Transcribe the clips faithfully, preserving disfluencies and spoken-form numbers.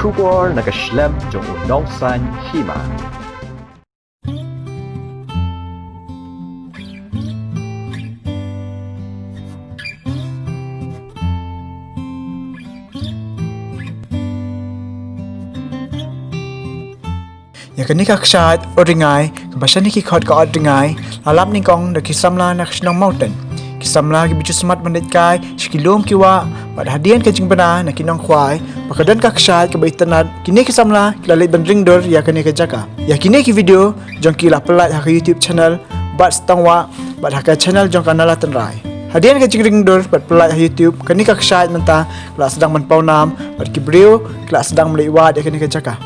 Khubor na ka shlem jong u nongsan hima. Ïa kane ka kshaid u ringai kaba shane ki khot ka Ot Ringai la lap nyngkong da ki samla na ka shnong Mawten. Ki samla kiba ju smat ban leit kai sha ki lum ki wah bad hadien ka jingbna na ki nongkhwai ba ka don ka kshaid kaba itynnad, kine ki samla ki la leit ban ring dur ïa kane ka jaka. Ïa kine ki video jong ki la pyllait ha ka YouTube channel Bat Stangwa bad ha ka channel jong ka Nala Tynrai. Hadien ka jingring dur bad pyllait ha YouTube, kane ka kshaid mynta ka la sdang ban pawnam bad ki briew ki la sdang ban leit wad ïa kane ka jaka.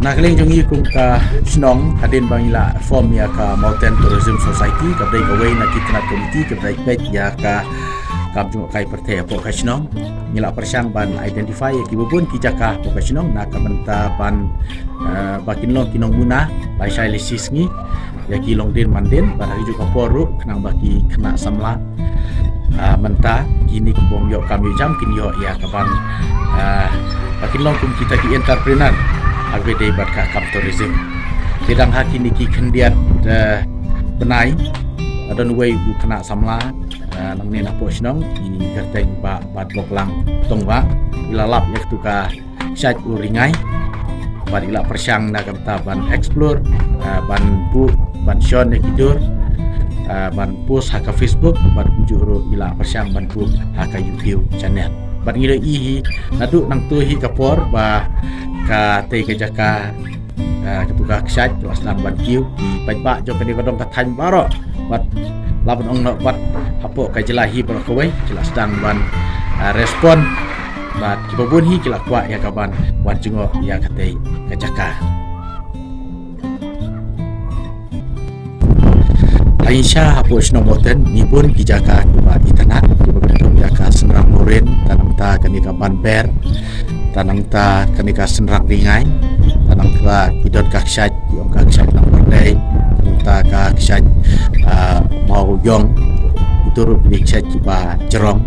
Na ka liang jong ngi kum ka shnong, hadien ba ngi la form ïa ka Mawten Tourism Society, ka dei kawei na ki tnat komiti kaba dei peit ïa ka kam jngohkai pyrthei hapoh ka shnong. Ngi la pyrshang ban identify ïa kiba bun ki jaka hapoh ka shnong na ka bynta ban, eh, ba kin long ki nongmuna lashai lashisngi ïa ki longdien mandien bad ha kajuh ka por ruh khnang ba ki khynnah samla, ah, mynta kine ki bym ïoh kam ïoh jam kin ïoh ïa ka ban, ah, ba kin long kum kita ki entrepreneur ha kaba ïadei bad ka kam tourism. Te dang ha kine ki khyndiat, eh, bnai, ah, don uwei u khynnah samla, ah, nangne napoh shnong, i kyrteng Bah Batboklang Tongwah, i la lap ïa katu ka kshaid u ringai bad i la pyrshang na ka bynta ban explore, ah, ban buh, ban shon ïa ki dur, ah, ban post ha ka Facebook bad kumjuh ruh i la pyrshang ban buh ha ka YouTube channel. Bad ngi la ïohi naduh nangto hi ka por ba katei ka jaka, ah, katu ka kshaid ka la sdang ban kiew, ki paidbah jong kane ka dong ka thaiñ baroh bad lah ban ong noh bad hapoh ka jylla hi baroh kawei ki la sdang ban, ah, respond. Bad kiba bun hi ki la kwah ïa ka ban wan jngoh ïa katei ka jaka. Hapoh shnong Mawten ngi bun ki jaka kiba itynnad kiba kynthup ïa ka Synrang Mawren, ta nangta kane ka Ban Ber, ta nangta kane ka Synrang Ringai, ta nangta ki don ka kshaid ki ong ka kshaid Langpyrdei, ta nangta ka kshaid, ah, Mawïong, ito ruh ki kshaid kiba jrong.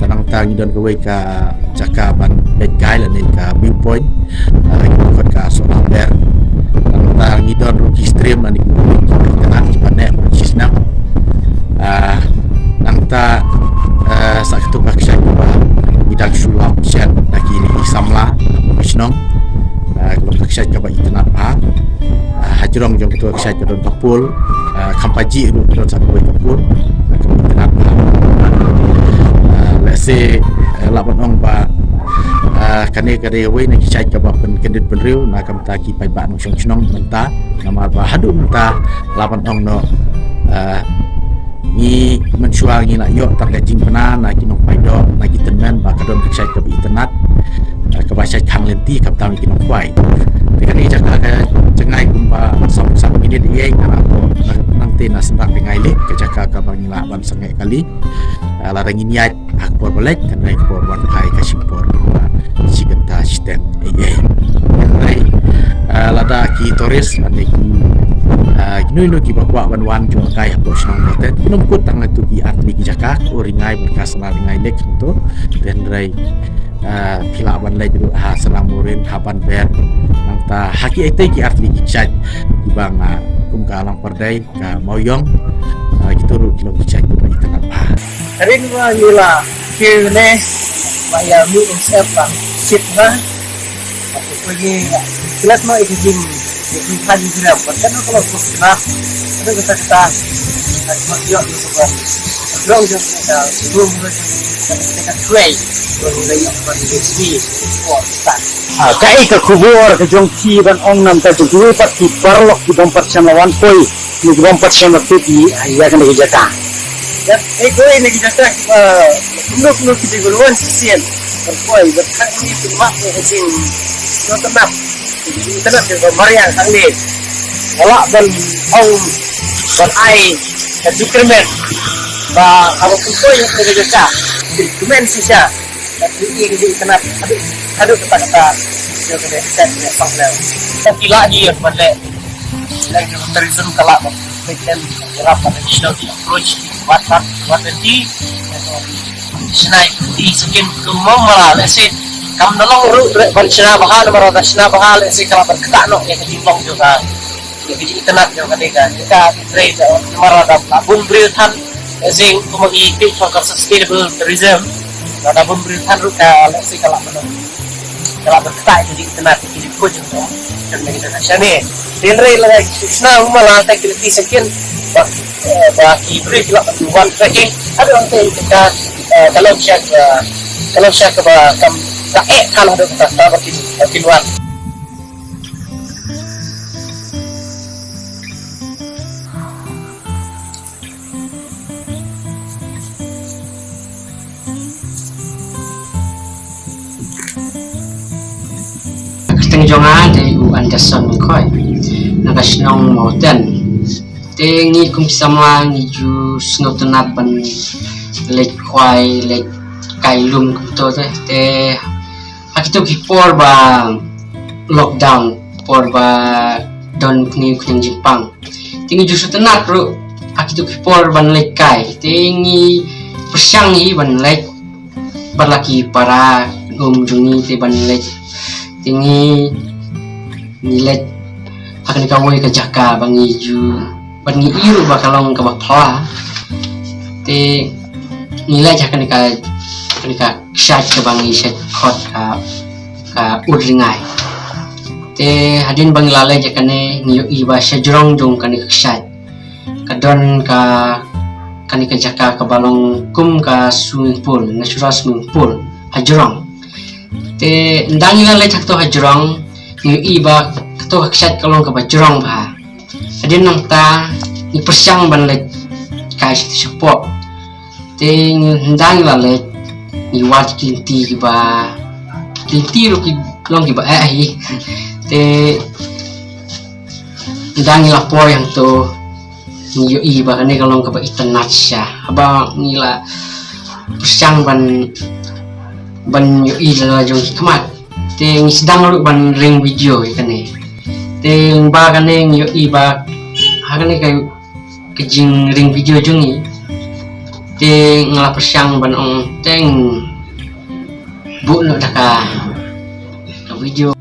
Ta nangta ngi don kawei ka jaka ban peit kai lane ka viewpoint, ah, ki khot ka Sohlamber. Ta nangta ngi don ruh ki stream lane ki, ki, ki tnat kiba neh ba ki snam. Ah, nangta, ah, sa katu ka kshaid ba ngi dang shu lap shen da kine ki samla, ki shnong. Ah, ka long ka kshaid kaba itynnad bha. Ah, hajrong jong katu ka kshaid ka don ka pool, ah, kham pajih ruh ka don sa kawei ka pool. Ah, kaba itynnad bha. Ah, lehse, eh, lah ban ong ba, ah, kane ka dei kawei na ki kshaid kaba pynkyndit bynriew na ka bynta ki paidbah nongshong shnong mynta. Namar ba haduh mynta lah ban ong noh, ah, ngi mynshuwa ngi la ïoh tang ka jingbna na ki nongpaidbah na ki tymmen ba ka don ka kshaid kaba itynnad, eh, kaba shait khang lynti khamtam ïa ki nongkhwai. Te kane ka jaka ka jngai kumba saw phew san minit ïa ngi na, nangta na Synrang Ringai leh ka jaka kaba ngi lah ban sangeh kali. Eh, lada ngin ïaid ha ka por ba leit, hynrei ka por wan phai ka shim por ba shi kynta shiteng. Ei, ei. Hynrei, ah, lada ki tourist, lane ki, ah, kino kino kiba kwah ban wan jngohkai hapoh shnong Mawten, kin ym kut tang ha kito ki artylli ki jaka, u Ringai bad ka Synrang Ringai Lake hangto. Hynrei, ah, phi lah ban leit ruh ha Synrang Mawren, ha Ban Ber, nangta ha kiei kiei ki artylli ki kshaid kiba nga, ah, kum ka Langpyrdei, ka Mawïong, ah, kito ruh ki long ki kshaid kiba itynnad bha. Hynrei ba ngi la kiew ne ba ïa mih um sep ba shit na. Ba ku ngi la klet ma i ka jing, i ka jing khan jing ram ba kan ka long kus na. Ada kata kata. Ka ma ïoh ni ko ba. Long jong ka rum rum ka ka twei. Rum rum ka ïoh ba ni ni ko ta. Ah, kaei ka khubor ka jong phi ban ong, namar ka jong kiwei pat ki paralok ki bym pat shym la wan poi, ne ki bym pat shym la tip ïa kane ka jaka. Ïa, eh, kawei na ki jaka kiba kumno kumno ki dei ban wan shisien. Pynpoi bad hangne pynmap ïa ka jingsngewtynnat, ka jingitynnat jong ka mariang hangne. Nga lah ban ong, ban ai ka jingkyrmen ba haba pynpoi ïa kane ka jaka, phin kmen shisha. Bad phin ïohi ka jingitynnat haduh, haduh katta katta jong kane ka shnong Panglew. Ka ki lah ki ïa ban leh, leh tourism ka lah ban, leh kan ïarap ban additional approach wat, wat, wat nanti. Shna ïa ki kti sa kin kumno mala lehse kam da long ruh re ban shna bha, namar da shna bha lehse ka la ban ktah noh ïa ka jinglong jong ka, ïa ka jingitynnat jong kane ka jaka. Trei da namar da la bun briew than, lehse kum ngi tip jong ka sustainable tourism, la da bun briew than ruh ka lehse ka la ban, ka la ban ktah ïa ka jingitynnat ïa ka jingkhuid jong ka, jong kane ka jaka shane. Hynrei lada ki shna mala te ki la kti sa kin ba, eh, ba ki briew ki lah ban wan tracking. Haduh hangtei ka, eh, ka long sha ka, ka long sha kaba kam da eh than haduh katta ba kin, ba kin wan. Kyrteng jong nga dei u Anderson Lyngkhoi, na ka shnong Mawten. Te ngi kum ki samla ngi ju sngewtynnat ban leit khwai, leit kai lum kumto te. Te ha kito ki por ba lockdown, por ba don kine ki khñiang jingpang, te ngi ju sngewtynnat ruh ha kito ki por ban leit kai. Te ngi pyrshang hi ban leit bad la ki para um jong ngi te ban leit. Te ngi, ngi leit ha kane kawei ka jaka ba ngi ju, bad ngi ïohi ruh ba ka long kaba phylla. Te ngi leit ha kane ka, kane ka kshaid kaba ngi shaid khot ka, ka Ud Ryngai. Te hadien ba ngi la leit ha kane ngi ïohi ba shajrong jong kane ka kshaid ka don ka, kane ka jaka kaba long kum ka swimming pool, natural swimming pool hajrong. Te ynda ngi la leit ha kato hajrong ngi ïohi ba kato ka kshaid ka long kaba jrong bha. Hadien nangta ngi pyrshang ban leit kai shato shapoh. Te ngi, ynda ngi la leit ngi wad ki lynti kiba, lynti ruh ki long kiba eh hi. Te ynda ngi la poi hangto ngi ïohi ba kane ka long kaba itynnat shisha. Haba ngi la pyrshang ban, ban ïohi da la jong ki khmat, te ngi sdang ruh ban ring video ïa kane. Te lyngba kane ngi ïohi ba ha kane ka, ka jingring video jong ngi, te nga la pyrshang ban ong teng buh noh da ka, ka video.